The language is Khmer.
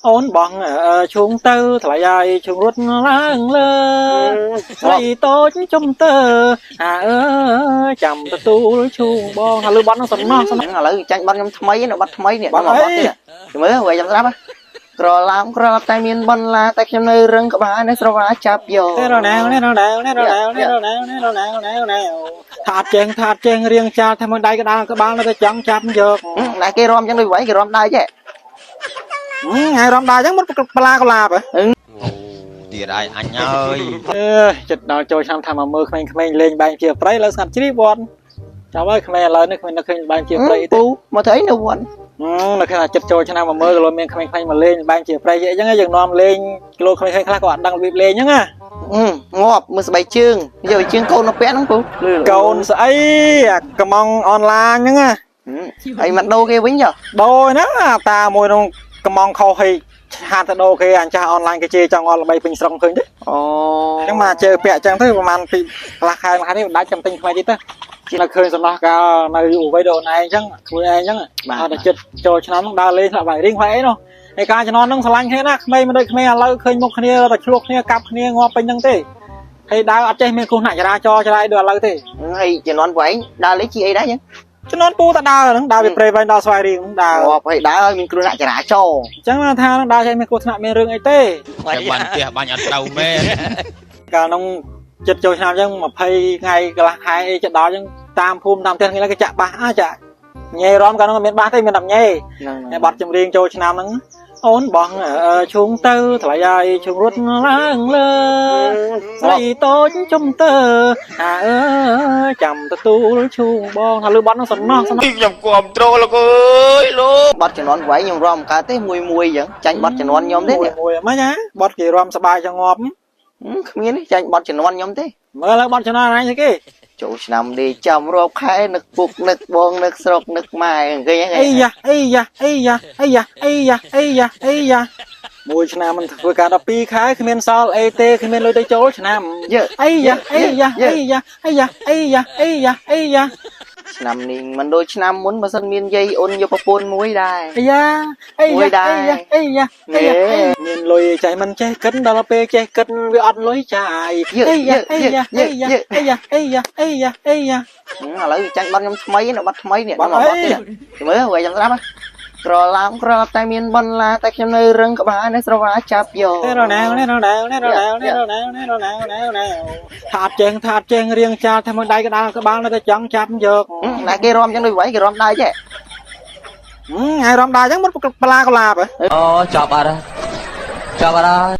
អូនបងឈូងទៅថ្លៃហើយឈូងរត់ឡើងលើស្រីតូចចំទៅអាអើយចាំទទួលឈូងបងថាលឺបត់នឹងសំណោះសំណោះ ឥឡូវចាញ់បត់ខ្ញុំថ្មីនៅបត់ថ្មីនេះ បត់ មកបត់ អី ទៀតមើលវិញចាំស្រាប់ក្រឡាមក្រឡាប់តែមានបន្លាតែខ្ញុំនៅរឹងក្បាលនៅស្រវាចាប់យក តែរណែវណែរណែវណែរណែវណែរណែវណែរណែវណែរណែវថាអត់ចេងថាអត់ចេងរៀងចាលថាមើលដៃក្តារក្បាលនៅតែចង់ចាប់យក ណាគេរំចឹងដូចໄວគេរំដែរចេះ ថ្ងៃរំដែរអញ្ចឹងមុតប្លាកលាបហ៎ ទៀតហើយអញហើយ អើយចិត្តដល់ចូលឆ្នាំថាមកមើលក្មេងៗលេងបែងជាប្រៃលើស្ងាត់ជ្រាបវត្តចាំហើយក្មេងឥឡូវនេះគ្មាននឹកឃើញបែងជាប្រៃទេ ពូមកធ្វើអីនៅវត្ត នឹកឃើញថាចិត្តចូលឆ្នាំមកមើលក៏លោមានក្មេងៗមកលេងបែងជាប្រៃអីចឹងយើងនាំលេងគីឡូក្មេងៗខ្លះក៏អត់ដឹងរបៀបលេងចឹងណា ងាប់មើលស្បែកជើងយកជើងកូនមកពាក់ហ្នឹងពូ កូនស្អីអាកំងអនឡាញហ្នឹងណា ហើយមកដូរគេវិញចុះ ដូរណាតាមួយនោះកំងខុសឲ្យឆាតទៅដូរគេអញចាស់អនឡាញគេជេរចង់អត់ល្បីពេញស្រុកឃើញទេ អូ អញ្ចឹងមកជើពាក់អញ្ចឹងទៅប្រហែលពីកន្លះខែមួយខែនេះមិនដាច់ចាំទិញថ្មីទៀតទៅនៅឃើញសំណោះកាលនៅឧវ័យដូនឯងអញ្ចឹងខ្លួនឯងអញ្ចឹងអត់តែចិត្តចូលឆ្នាំហ្នឹងដើរលេងស្លាប់បាយរៀងផ្លែអីនោះហើយការជំនាន់ហ្នឹងស្រឡាញ់គ្នាណាក្មេងមិនដូចក្មេងឥឡូវឃើញមុខគ្នាតែឆ្លោះគ្នាកាប់គ្នាងាប់ពេញហ្នឹងទេហើយដើរអត់ចេះមានគ្រោះថ្នាក់ចរាចរណ៍ចរាយដូចឥឡូវទេ ហើយជំនាន់ពួកឯងដើរលេងជាអីដែរចឹង ជំនាន់ពូតដើរហ្នឹងដើរពីព្រៃវែងដល់ស្វាយរៀងហ្នឹងដើរ ងាប់ហើយដើរឲ្យមានគ្រោះថ្នាក់ចរាចរណ៍ អញ្ចឹងថាហ្នឹងដើរចេះមានគ្រោះថ្នាក់មានរឿងអីទេ តែបាញ់ផ្ទះបាញ់អត់ត្រូវមែន កាលនោះចិត្តចូលឆ្នាំអញ្ចឹង20ថ្ងៃកន្លះខែអីចិត្តដល់អញ្ចឹងតាមភូមិតាមផ្ទះគេគេចាក់បាសអាចាក់ញ៉េរំកាលនោះមានបាសទេមានតែញ៉េ ហ្នឹង តែបត់ចម្រៀងចូលឆ្នាំហ្នឹងអូនបងឈូងទៅថ្លៃហើយឈូងរត់ឡើងលើស្រីតូចចំទៅអាអើយចាំទទួលឈូងបងថាលឺបត់ហ្នឹងសំណោះសំណោះ ខ្ញុំគ្រប់ត្រូលលោកអើយលោក បត់ជំនាន់ពួកឯងខ្ញុំរំកើតទេមួយមួយចឹងចាញ់បត់ជំនាន់ខ្ញុំទេ មួយមួយហ្មងណាបត់គេរំសបាយចងប់ គ្មានទេចាញ់បត់ជំនាន់ខ្ញុំទេ មើលឡើងបត់ចំណានអញគេ ចូលឆ្នាំនេះចាំរាប់ខែនឹកពុកនឹកបងនឹកស្រុកនឹកម៉ែឃើញ អីយ៉ាអីយ៉ាអីយ៉ាអីយ៉ាអីយ៉ាអីយ៉ាអីយ៉ាមួយឆ្នាំមិនធ្វើការ12ខែគ្មានសល់អីទេគ្មានលុយទៅចូលឆ្នាំ យើ អីយ៉ាអីយ៉ាអីយ៉ាអីយ៉ាអីយ៉ាអីយ៉ាអីយ៉ា ឆ្នាំនេះមិនដូចឆ្នាំមុនបើសិនមានយាយអ៊ុនយកប្រពន្ធមួយដែរ អីយ៉ាអីយ៉ាអីយ៉ាអីយ៉ាអីយ៉ាមានលុយចៃមិនចេះគិតដល់ពេលចេះគិតវាអត់លុយចាយអីយ៉ាអីយ៉ាអីយ៉ាអីយ៉ាអីយ៉ាអីយ៉ាអីយ៉ា ឥឡូវចាញ់បត់ខ្ញុំថ្មីនៅបត់ថ្មីនេះ បត់ មកប អី ត់ទៀតមើលវិញចាំស្រាប់ក្រឡាមក្រឡាប់តែមានបន្លាតែខ្ញុំនៅរឹងក្បាលនៅស្រវាចាប់យក តែរណែវណែរណែវណែរណែវណែរណែវណែរណែវណែរណែវថាអត់ចេងថាអត់ចេងរៀងចាលថាមើលដៃក្តារក្បាលនៅតែចង់ចាប់យក ណាគេរំចឹងដូចໄວគេរំដែរចេះ ថ្ងៃរំដែរអញ្ចឹងមុតប្លាកលាបហ៎ អូចប់អត់ហើយចប់អត់ហើយ